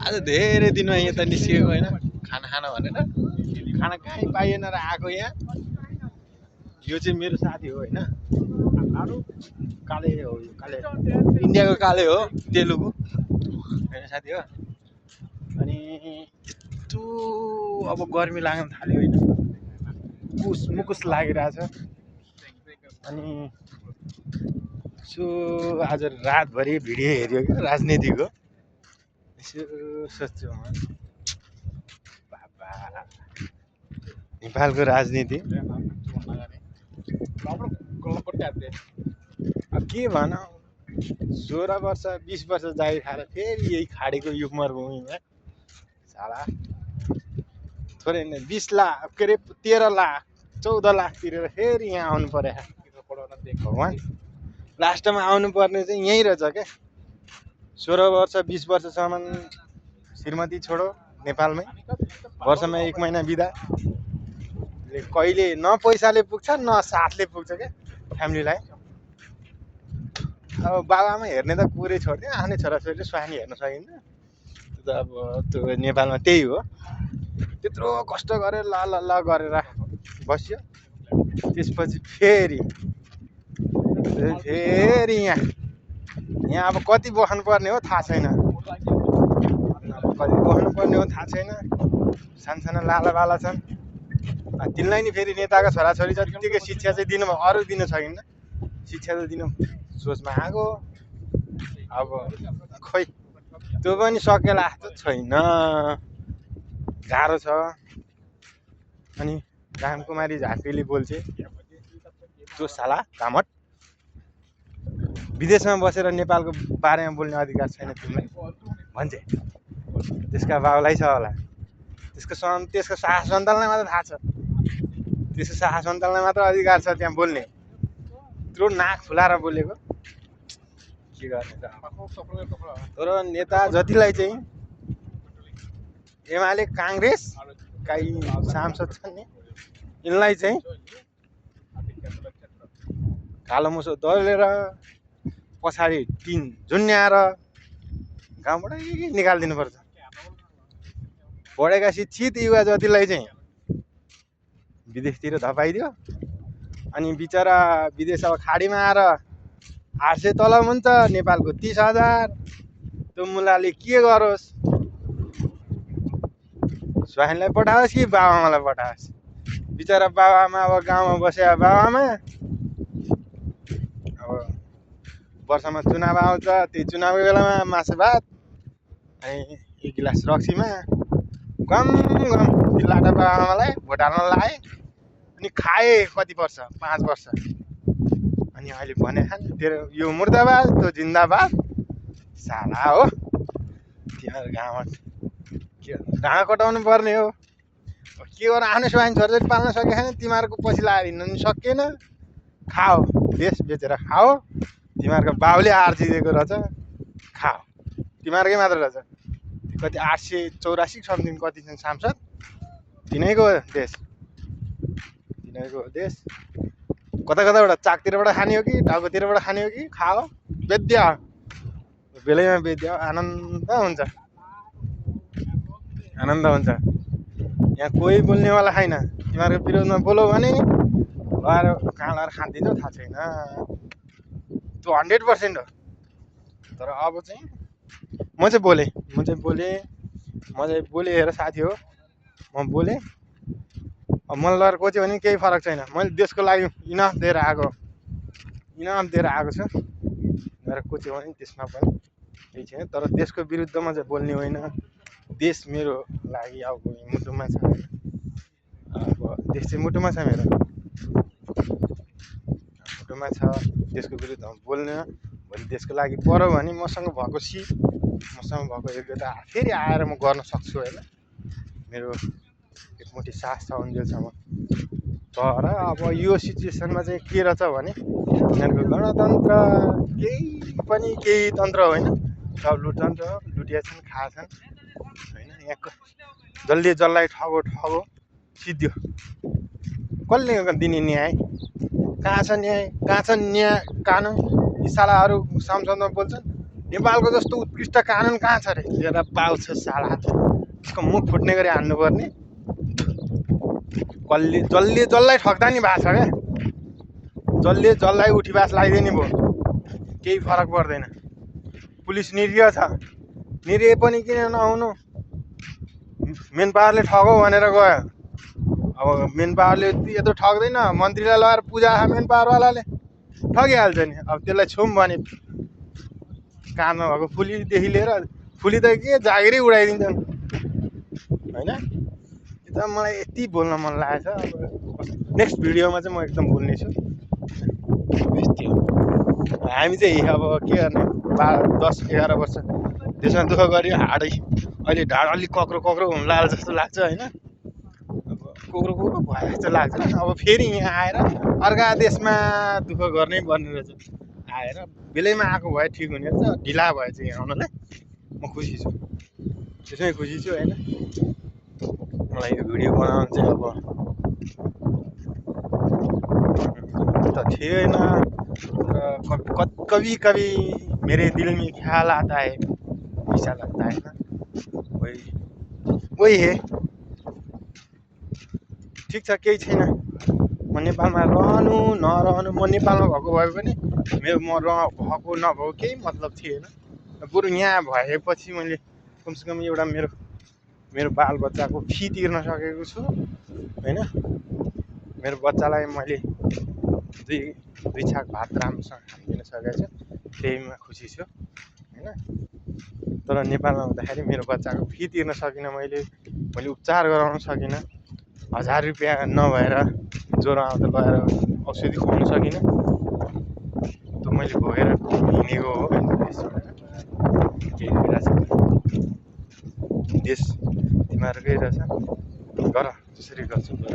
आज धेरै दिनमा यता निस्किएको होइन खाना खान भनेर खाना कहीँ पाइएन र आएको यहाँ यो चाहिँ मेरो साथी हो होइन काले हो यो काले इन्डियाको काले हो तेलुगु होइन साथी हो अनि यस्तो अब गर्मी लाग्न थाल्यो होइन मुकुस लागिरहेछ अनि सो आज रातभरि भिडियो हेऱ्यो क्या राजनीतिको यसो सोध्छु बाबा नेपालको राजनीति अब के भनौँ 16 वर्ष 20 वर्ष जागिर खाएर फेरि यही खाडीको यो मरुभूमिमा साला थोरै नै 20 लाख के अरे 13 लाख 14 लाख तिरेर फेरि यहाँ आउनु पर्यो भगवान् लास्टमा आउनु पर्ने चाहिँ यहीँ रहेछ क्या 16 वर्ष 20 वर्षसम्म श्रीमती छोडो नेपालमै वर्षमा 1 महिना बिदा कहिले न पैसाले पुग्छ न साथले पुग्छ क्या फ्यामिलीलाई अब बाबाआमा हेर्ने त कुरै छोड्दियो आफ्नै छोराछोरीले स्वानी हेर्न सकिन्छ त्यो त अब त्यो नेपालमा त्यही हो त्यत्रो कष्ट गरेर ल गरेर बस्यो त्यसपछि फेरि यहाँ अब कति बस्नुपर्ने हो थाहा छैन कति बस्नुपर्ने हो थाहा छैन सानसानो लालाबाला छन् तिनलाई नि फेरि नेताको छोराछोरी जतिकै शिक्षा चाहिँ दिनु अरू दिन सकिन्न शिक्षा त दिनु सोचमा आएको अब खोइ त्यो पनि सकेला जस्तो छैन गाह्रो छ अनि रामकुमारी झाँक्रीले बोल्छे त्यो साला कामट विदेशमा बसेर नेपालको बारेमा बोल्ने अधिकार छैन तिमीलाई भन्छे त्यसका बाउलाई छ होला त्यसको शाह सन्तानलाई मात्र थाहा छ त्यसको शाह सन्तानलाई मात्र अधिकार छ त्यहाँ बोल्ने त्यो नाक फुलाएर बोलेको के गर्ने त तर नेता जतिलाई चाहिँ एमाले काङ्ग्रेस काहीँ सांसद छन् नि यिनलाई चाहिँ कालो मुसो दलेर पछाडि टिन झुन्याएर गाउँबाटै निकालिदिनु पर्छ पढेका शिक्षित युवा जतिलाई चाहिँ विदेशतिर धपाइदियो अनि बिचरा विदेश अब खाडीमा आएर 800 तलब हुन्छ नेपालको 30,000 त्यो मुलाले के गरोस् स्वाइनलाई पठाओस् कि बाबाआमालाई पठाओस् बिचरा बाबाआमा अब गाउँमा बसे बाबाआमा अब वर्षमा चुनाव आउँछ त्यही चुनावको बेलामा मासु भात अनि 1 गिलास रक्सीमा गम लाटा बाबाआमालाई भोट हाल्न लाए अनि खाए कति वर्ष 5 वर्ष अनि अहिले भने खान तेरो यो मुर्दाबाद त्यो जिन्दाबाद साला हो तिमीहरू गाउँमा के ढाँडा कटाउनु पर्ने हो के गरेर आफ्नो स्वाइन छोराछोरी पाल्न सकेको छैन तिमीहरूको पछि लगाएर हिँड्नु पनि सकिएन खाओ देश बेचेर खाओ तिमीहरूको बाउले आर्जिदिएको रहेछ खाओ तिमीहरूकै मात्र रहेछ कति 884 समथिङ कति छन् सांसद तिनैको देश कता कताबाट चाकतिरबाट खाने हो कि टाउकोतिरबाट खाने हो कि खाओ बेद्या बेलैमा बेद्या आनन्द हुन्छ यहाँ कोही बोल्नेवाला छैन तिमीहरूको विरोधमा बोलो भने लगाएर कहाँ लगाएर खाँदिन्छौ थाहा छैन त्यो 100% हो तर अब चाहिँ म चाहिँ बोलेँ हेर साथी हो म बोलेँ अब मलाई लगेर कोच्यो भने केही फरक छैन मैले देशको लागि इनफ दिएर आएको छु गरेर कोच्यो भने त्यसमा पनि केही छैन तर देशको विरुद्धमा चाहिँ बोल्ने होइन देश मेरो लागि अब मुटुमा छ अब देश चाहिँ मुटुमा छ मेरो मुटुमा छ देशको विरुद्धमा बोल्ने भोलि देशको लागि पर्यो भने मसँग भएको योग्यता फेरि आएर म गर्न सक्छु होइन मेरो एकमुठी साथ छ उनीहरूसँग तर अब यो सिचुएसनमा चाहिँ के रहेछ भने यिनीहरूको गणतन्त्र केही तन्त्र होइन सब लुटतन्त्र हो लुटिया छन् खाएछन् होइन यहाँको जसले जसलाई ठगो सिद्धियो कसले दिने न्याय कहाँ छ न्याय कानुन यी सालाहरू संसदमा बोल्छन् नेपालको जस्तो उत्कृष्ट कानुन कहाँ छ रे लिएर पाउँछ साला त्यसको मुख फुट्ने गरी हान्नुपर्ने जसले जसलाई ठग्दा नि भएको छ क्या जसले जसलाई उठीबास लगाइदियो नि भयो केही फरक पर्दैन पुलिस निरीह छ निरीह पनि किन नहुनु मेन पावरले ठगौ भनेर गयो अब मेन पावरले यत्रो ठग्दैन मन्त्रीलाई लगाएर पूजा मेन पावरवालाले ठगिहाल्छ नि अब त्यसलाई छौँ भने काममा भएको फुलीदेखि लिएर फुली त के जागिरै उडाइदिन्छन् होइन यो त मलाई यति बोल्न मन लागेको छ अब नेक्स्ट भिडियोमा चाहिँ म एकदम बोल्ने छु यस्तै हो हामी चाहिँ अब के गर्ने 10-11 वर्ष त्यसमा दुःख गऱ्यो हाडै अहिले ढाड अलिक कक्रो कक्रो हुन लाग्यो जस्तो लाग्छ होइन अब कोक्रो कोक्रो भयो जस्तो लाग्छ अब फेरि यहाँ आएर अर्का देशमा दुःख गर्नै पर्ने रहेछ आएर बेलैमा आएको भए ठिक हुने रहेछ ढिला भएछ यहाँ आउनलाई म खुसी छु त्यसमै खुसी छु होइन मलाई यो भिडियो बनाउनु चाहिँ अब त थिएन कभी कभी मेरे दिल में ख्याल आता है ऐसा लगता है ना वही है ठिक छ केही छैन म नेपालमा रहनु नरहनु म नेपालमा भएको भए पनि म भएको नभएको केही मतलब थिएन बरु यहाँ भएपछि मैले कमसेकम एउटा मेरो बालबच्चाको फी तिर्न सकेको छु होइन मेरो बच्चालाई मैले दुई छाक भात राम्रोसँग खान सकेको छु त्यहीमा खुसी छु होइन तर नेपालमा हुँदाखेरि मेरो बच्चाको फी तिर्न सकिनँ मैले उपचार गराउन सकिनँ 1000 रुपियाँ नभएर ज्वरो आउँदा लगेर औषधि खुवाउन सकिनँ त मैले भोगेर हिँडेको हो केही भइरहेछ देश तिमीहरूकै रहेछ गर जसरी गर्छु गर